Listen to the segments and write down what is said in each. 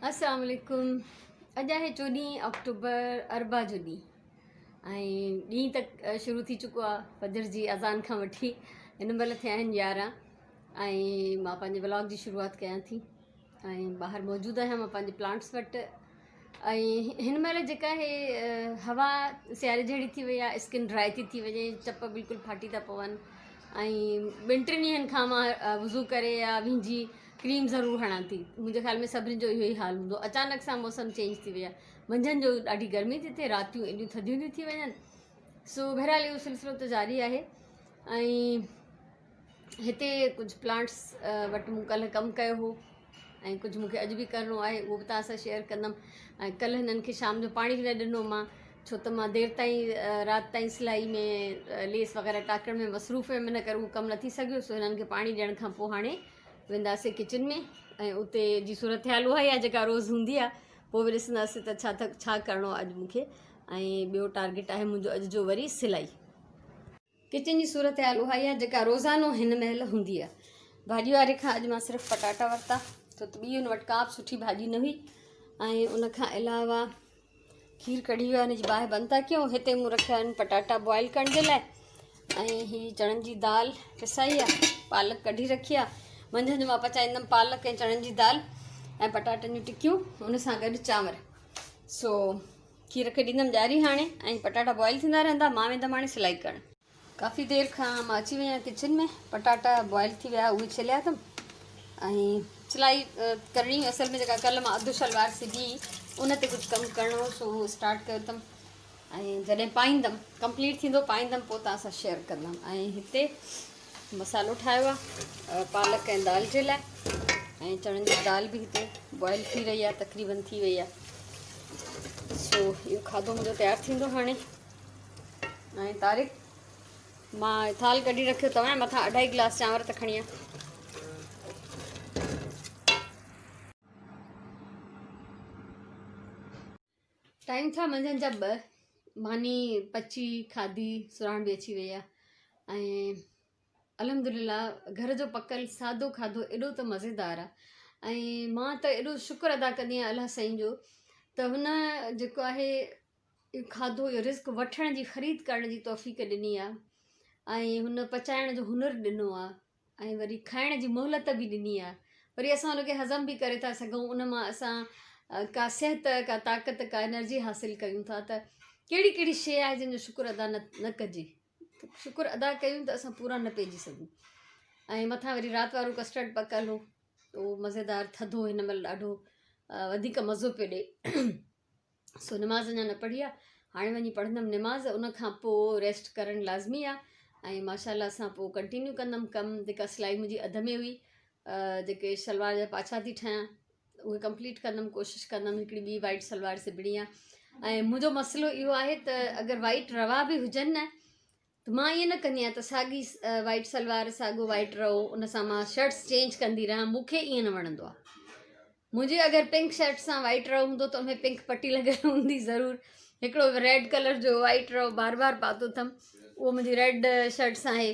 السلام عليڪم اڄ آهي چوڏهين آڪٽوبر اربع جو ڏينهن ۽ ڏينهن ته شروع ٿي چڪو آهي فجر جي اذان کان وٺي هن مهل ٿيا آهن يارهن ۽ مان پنهنجي ولاگ جي شروعات ڪيان ٿي ۽ ٻاهر موجود آهيان مان پنهنجي پلانٽس وٽ ۽ هن مهل جيڪا هي هوا سياري جهڙي ٿي وئي آهي اسڪن ڊرائي ٿي ٿي وڃي چپ بلڪل ڦاٽي ٿا پون ۽ ٻن ٽن ڏينهن کان مان وضو ڪري يا وهنجي ڪريم ضرور هڻان ٿي منهنجي خيال ۾ سڀني جو اهو ئي حال هوندو اچانڪ سان موسم چينج ٿي وئي آهي منجهند جو ڏاڍي گرمي ٿي ٿئي راتيون ايڏيون ٿڌيون ٿيون ٿي وڃن سو بهرحال اهو سلسلو ته جاري آهي ۽ هتي ڪجهه پلانٽس وٽ مون ڪلهه ڪم ڪيو هو ۽ ڪجهه مون کي اڄ به ڪرڻو آهي اهو به توهان سان شيئر ڪندم ۽ ڪلهه هنن کي شام جو پاڻي به نه ڏنو مان ڇو ته مان دير تائين رات تائين سلائي ۾ ليس وغيره ٽاڪڻ ۾ مصروف هيم ان ڪري اهو ڪم نه ٿي سگهيو سو هنن کي پاڻي ڏيڻ کان پوء هاڻي وينداسين ڪچن ۾ ۽ اتي جي صورتحال اها ئي آهي جيڪا روز هوندي آهي پوء به ڏسنداسين ته ڇا ڇا ڪرڻو آهي اڄ مون کي ۽ ٻيو ٽارگيٽ آهي منهنجو اڄ جو وري سلائي. ڪچن جي صورتحال اها ئي آهي جيڪا روزانو هن مهل هوندي آهي. ڀاڄي واري کان اڄ مان صرف پٽاٽا ورتا ڇو ته ٻي هن وٽ ڪا به سٺي ڀاڄي نه هئي ۽ ان کان علاوه کير ڪڙهي ويو آهي هن جي باهه بند ٿا ڪيون هتي مون رکيا آهن پٽاٽا بوائل ڪرڻ جي لاء ۽ هي چڻن جي دال پسائي آهي پالڪ ڪڍي رکي آهي منجهند جو مان پچائيندم پالڪ ۽ چڻن جي دال ۽ پٽاٽن جون ٽڪيون ان سان گڏ چانور سو کير کي ڏيندم ڄاري هاڻي ۽ پٽاٽا بوائل ٿيندا رهندا مان ويندم هاڻي سلائي ڪرڻ. ڪافي دير کان مان اچي وئي آهيان ڪچن ۾ پٽاٽا بوائل ٿي ويا اهي ڇليا اٿم ۽ سلائي ڪرڻي اصل ۾ جيڪا ڪلهه مان اڌ شلوار سبي ان تي ڪجهه ڪم ڪرڻو هو سو اهو اسٽارٽ ڪيو اٿم ۽ جڏهن پائيندم ڪمپليٽ ٿيندو پائيندم پوء توهان سان شيئر ڪندم ۽ هتي مصالحو ٺاهيو آهي پالڪ ۽ دال جي لاء ۽ چڻن جي دال به هتي بوائل ٿي رهي آهي تقريبن ٿي وئي آهي سو اهو کاڌو منهنجو تيار ٿيندو هاڻي ۽ طارق مان ٿال ڪڍي رکيو توهان مٿان اڍائي گلاس چانور ته کڻي آ. ٽائيم ٿيا منجهند جا ٻه ماني پچي کاڌي سراڻ به اچي وئي آ ۽ الحمدلله گهر جو پڪل سادو کاڌو ايڏو ته مزيدار آ ۽ مان ته ايڏو شڪر ادا ڪندي آهيان الله سائين جو ته هن جيڪو آهي کاڌو اهو رزق وٺڻ جي خريد ڪرڻ جي توفيق ڏني آ ۽ هن پچائڻ جو هنر ڏنو آ ۽ وري کائڻ جي مهلت به ڏني آهي وري اسان ان کي هضم به ڪري ٿا سگهون ان مان اسان ڪا صحت ڪا طاقت ڪا انرجي حاصل ڪيون ٿا ته ڪهڙي ڪهڙي شيء آهي جنهن جو شڪر ادا نه نه ڪجي شڪر ادا ڪيون ته اسان پورا نه پئجي سگهون ۽ مٿان وري رات وارو ڪسٽرڊ پڪل هو اهو مزيدار ٿڌو هن مهل ڏاڍو وڌيڪ مزو پيو ڏي سو نماز اڃا نه پڙهي آ هاڻي وڃي پڙهندم نماز ان کان پوء ريسٽ ڪرڻ لازمي آ ۽ ماشاء الله سان پوء ڪنٽينيو ڪندم ڪم جيڪا سلائي منهنجي اڌ ۾ هئي جيڪي شلوار جا پاڇا ٿي ٺاهيان اهي ڪمپليٽ ڪندم ڪوشش ڪندم هڪڙي ٻي وائٽ شلوار سبڻي آ ۽ منهنجو مسئلو اهو آهي ته اگر وائٽ روا به هجن نه ته مان ائين نه ڪندي آهيان ته ساڳي وائيٽ سلوار ساڳو وائيٽ رئو ان سان مان شرٽس چينج ڪندي رهان مون کي ائين نه وڻندو آهي منهنجي اگر پنڪ شرٽ سان وائيٽ رئو هوندو ته ان ۾ پنڪ پٽي لڳل هوندي ضرور هڪڙو ريڊ ڪلر جو وائيٽ رئو بار بار پاتو اٿم اهو منهنجي ريڊ شرٽ سان آهي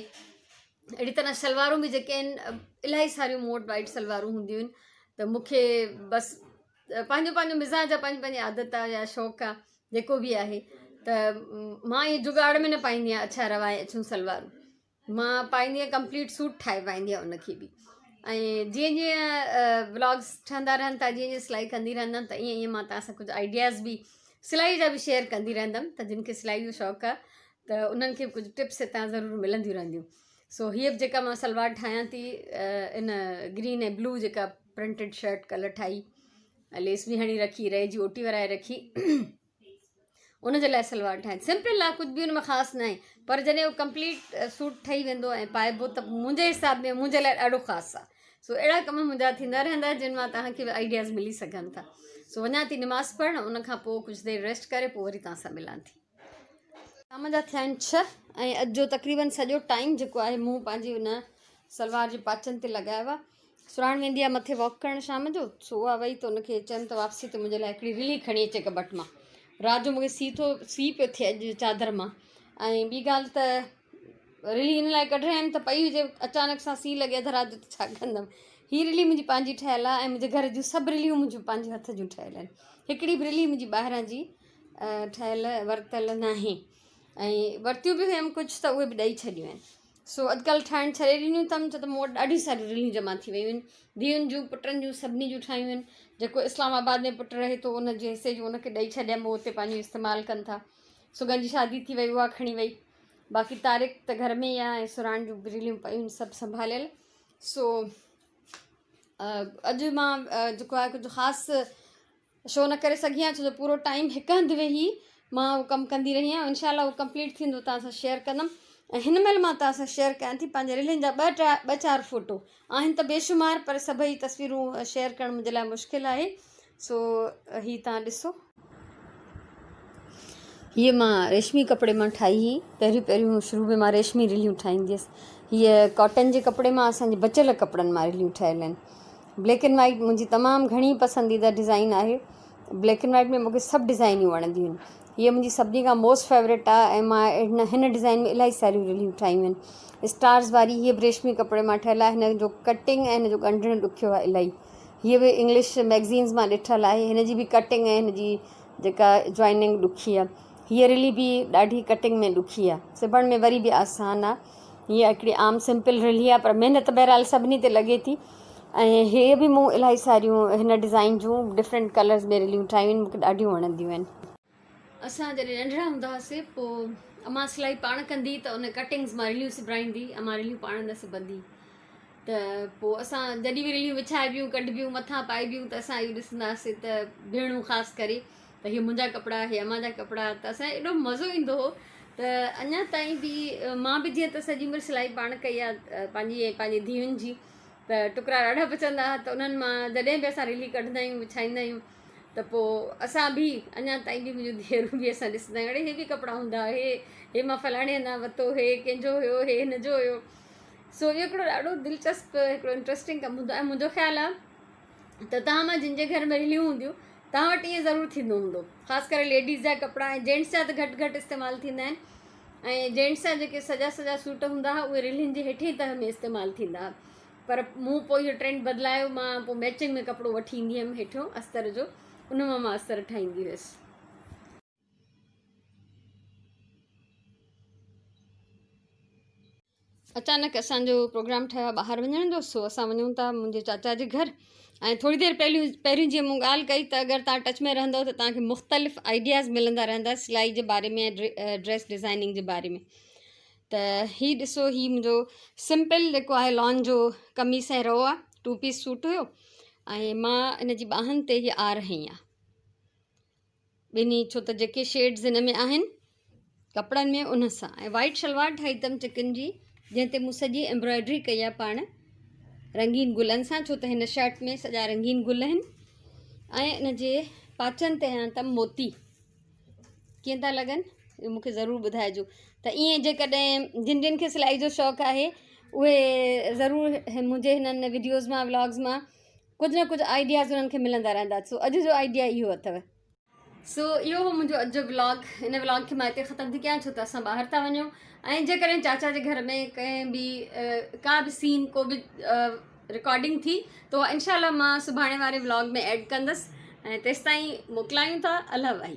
اهڙي طرح شلوارون به جيڪي آهن الاهي ساريون مون وٽ وائيٽ سلوارون هونديون آهن ته مون کي بس پنهنجو پنهنجو مزاج آهي پنهنجي پنهنجي عادت آهي يا شوق آهي جيڪو به آهي ته مان ائين جگاڙ ۾ نه پائيندي آهيان اڇا روا ۽ اڇيون سلوارون مان پائيندي آهيان ڪمپليٽ سوٽ ٺاهي پائيندي آهيان ان کي به ۽ جيئن جيئن ولاگس ٺهندا رهن ٿا جيئن جيئن سلائي ڪندي رهندم ته ائين ائين مان توهان سان ڪجهه آئيڊياز به سلائي جا به شيئر ڪندي رهندم ته جن کي سلائي جو شوق آهي ته انهن کي به ڪجهه ٽپس هتان ضرور ملنديون رهنديون سو هيء به جيڪا مان سلوار ٺاهيان ٿي ان گرين ۽ بلو جيڪا پرنٽيڊ شرٽ ڪلر ٺاهي ليس به هڻي رکي رئي جي اوٽي ورائي رکي ان جي لاء سلوار ٺاهي سمپل آ ڪجهه به ان ۾ خاص ناهي پر جڏهن اهو ڪمپليٽ سوٽ ٺهي ويندو ۽ پائبو ته منهنجي حساب ۾ منهنجي لاء ڏاڍو خاص آ سو اهڙا ڪم منهنجا ٿيندا رهندا جن مان توهان کي به آئيڊياز ملي سگهن ٿا سو وڃان ٿي نماز پڙهڻ ان کان پوء ڪجهه دير ريسٽ ڪري پوء وري توهان سان ملان ٿي شام جا ٿيا آهن ڇهه ۽ اڄ جو تقريبن سڄو ٽائيم جيڪو آهي مون پنهنجي ان سلوار جي پاچن تي لڳايو آهي سراڻ ويندي آهي مٿي واڪ ڪرڻ شام جو سو اها وئي ته ان کي چيم ته واپسي تي منهنجي لاء هڪڙي رلي کڻي اچي ڪٻٽ مان رات جو مونکي سي ٿو سي پيو ٿئي اڄ چادر مان ۽ ٻي ڳالهه ته رلي ان لاء ڪڍري آيم ته پئي هجي اچانڪ سان سي لڳي اڌ رات جو ته ڇا ڪندم هي رلي منهنجي پنهنجي ٺهيل آهي ۽ منهنجي گهر جون سڀ رليون منهنجون پنهنجي هٿ جون ٺهيل آهن. هڪڙي به رلي منهنجي ٻاهران جي ٺهيل ورتل ناهي ۽ ورتيون به هيم ڪجهه ته اهي به ڏئي ڇڏيون آهن. سو اڄڪلهه ٺاهڻ ڇڏي ڏنيون اٿم ڇو ته مون وٽ ڏاڍيون ساريون رليون جمع ٿي ويون آهن. ڌيئن جون پٽن جون سڀني جون ٺاهيون آهن. جيڪو اسلام آباد ۾ پٽ رهي ٿو ان جي حصي جون ان کي ڏئي ڇڏيم هو اتي پنهنجو استعمال ڪن ٿا. سگن جي شادي ٿي وئي اها کڻي وئي. باقي طارق ته گهر ۾ ئي آهي ۽ سرهاڻ جون به رليون پيون آهن سڀ سنڀاليل. سو اڄ مان جيڪو آهي ڪجهه خاص شو نه ڪري سگهي آهيان ڇو جو پورو ٽائيم هڪ هنڌ ويهي مان اهو ڪم ڪندي رهي آهيان انشاء الله اهو ڪمپليٽ ٿيندو توهان سان شيئر ڪندم ۽ هن مهل مان توهان سان شيئر ڪيان ٿي پنهنجي رلين جا ٻه ٽا ٻه چار فوٽو آهن ته بيشمار پر سڀئي تصويرون شيئر ڪرڻ منهنجي لاء مشڪل آهي سو هي توهان ڏسو. هيء مان ريشمي ڪپڙي مان ٺاهي هئي. پهريون پهريون شروع ۾ مان ريشمي رليون ٺاهيندي هيس. هيء ڪاٽن جي ڪپڙي مان اسان جي بچيل ڪپڙن مان رليون ٺهيل آهن. بليڪ اينڊ وائيٽ منهنجي تمام گهڻي پسنديده ڊزائين آهي. بليڪ اينڊ وائيٽ ۾ مون کي سڀ ڊزائنيون وڻنديون آهن. هيء منهنجي سڀني کان موسٽ فيوريٽ آهي ۽ مان هن ڊزائين ۾ الاهي ساريون رليون ٺاهيون آهن. اسٽارز واري هيء به ريشمي ڪپڙي مان ٺهيل آهي. هن جو ڪٽنگ ۽ هن جو ڳنڍڻ ڏکيو آهي الاهي. هيء به انگلش مئگزينز مان ڏٺل آهي. هن جي به ڪٽنگ ۽ هن جي جيڪا جوائننگ ڏکي آهي. هيء رلي به ڏاڍي ڪٽنگ ۾ ڏکي آهي. سبڻ ۾ وري به آسان آهي. هيء هڪڙي عام سمپل رلي آهي پر محنت بهرحال سڀني تي لڳي ٿي ۽ هيء به مون الاهي ساريون هن ڊزائين جون ڊفرنٽ ڪلرز ۾ رليون ٺاهيون آهن مون کي ڏاڍيون وڻنديون آهن. اسان جڏهن ننڍڙا هوندا هئاسي پوء امان سلائي پاڻ ڪندي ته ان ڪٽنگز مان رليون سبرائيندي امان رليون پاڻ نه سبندي ته پوء اسان جڏهن به رليون وڇائبيون ڪڍبيون مٿان پائبيون ته اسان اهو ڏسندا هئاسي ته ڀيڻون خاص ڪري ته هي منهنجا ڪپڙا هي امان جا ڪپڙا ته اسان ايڏو مزو ايندو هو ته اڃا تائين به مان به جيئن ته سڄي عمر سلائي پاڻ ڪئي آهي پنهنجي ۽ پنهنجي ڌيئن جي ته ٽڪرا ڏاڍا بچندا هئا ته انهن مان جڏهن به اسان رلي ڪڍندا آهيون وڇائيندا آهيون ته پوء اسان به اڃا تائين به منهنجون ڌيئرون به اسان ڏسندا آهيون اڙي هي به ڪپڙا هوندا هي هي مان فلاڻي هنڌان ورتو هي ڪنهن جو هيو هي هن جو هيو سو اهو هڪڙو ڏاڍو دلچسپ هڪڙو انٽرسٽنگ ڪم هوندو آهي ۽ منهنجو خيال آهي ته توهان مان جن جي گهر ۾ رليون هونديون توهان وٽ ائين ضرور ٿيندو هوندو خاص ڪري ليڊيز جا ڪپڙا ۽ جينٽس جا ته گهٽ گهٽ استعمال ٿيندا آهن ۽ جينٽس جا جيڪي سڄا سڄا سوٽ هوندا هئا اهي رلين جي هيٺين تهه ۾ استعمال ٿيندا هئا پر مون پوء اهو ٽرينڊ بدلايو، مان پوء ميچنگ ۾ ڪپڙو وٺي ايندي هيم هيٺيون استر جو، ان مان مان استر ٺاهيندي هيس. اچانڪ اسان جو پروگرام ٺهيو آهي ٻاهر وڃڻ جو، سو اسان وڃون ٿا منهنجي چاچا جي گهر ۽ ٿوري دير پهريون پهريون جيئن مون ڳالهه ڪئي ته اگر توهان ٽچ ۾ رهندو ته توهان کي مختلف آئيڊياز ملندا رهندا سلائي جي باري ۾ ۽ ڊريس ڊزائننگ جي باري ۾. ته هي ڏسو هي منهنجو سمپل جيڪو آهي لان جو قميص ۽ رئو آهي ٽو پيس سوٽ هيو ۽ مان ان جي ٻانهن تي هي آر هنئي آهي ٻنهي ڇو ته جيڪي شيڊز هن ۾ آهن ڪپڙن ۾ ان سان ۽ وائٽ شلوار ٺاهي اٿم چڪن جي جنهن تي مون سڄي ايمبرائڊري ڪئي آهي پاڻ رنگين گلن سان ڇو ته هن شرٽ ۾ سڄا رنگين گل آهن ۽ ان جي پاچن تي هنيا اٿم موتي ڪيئن ٿا لڳن اهو مون کي ضرور ٻڌائجو ته ائين جيڪڏهن جن جن کي سلائي جو شوق آهي اهي ضرور منهنجي هنن وڊيوز مان ولاگز مان ڪجهه نه ڪجهه آئيڊياز انهن کي ملندا رهندا سو اڄ جو آئيڊيا اهو اٿو. سو اهو هو منهنجو اڄ جو ولاگ ان ولاگ کي مان هتي ختم ٿي ڪيان ڇو ته اسان ٻاهر ٿا وڃون ۽ جيڪڏهن چاچا جي گهر ۾ ڪنهن به ڪا به سين ڪو به رڪارڊنگ ٿي ته اها انشاء الله مان سڀاڻي واري ولاگ ۾ ايڊ ڪندس ۽ تيستائين موڪلايون ٿا الله واهي.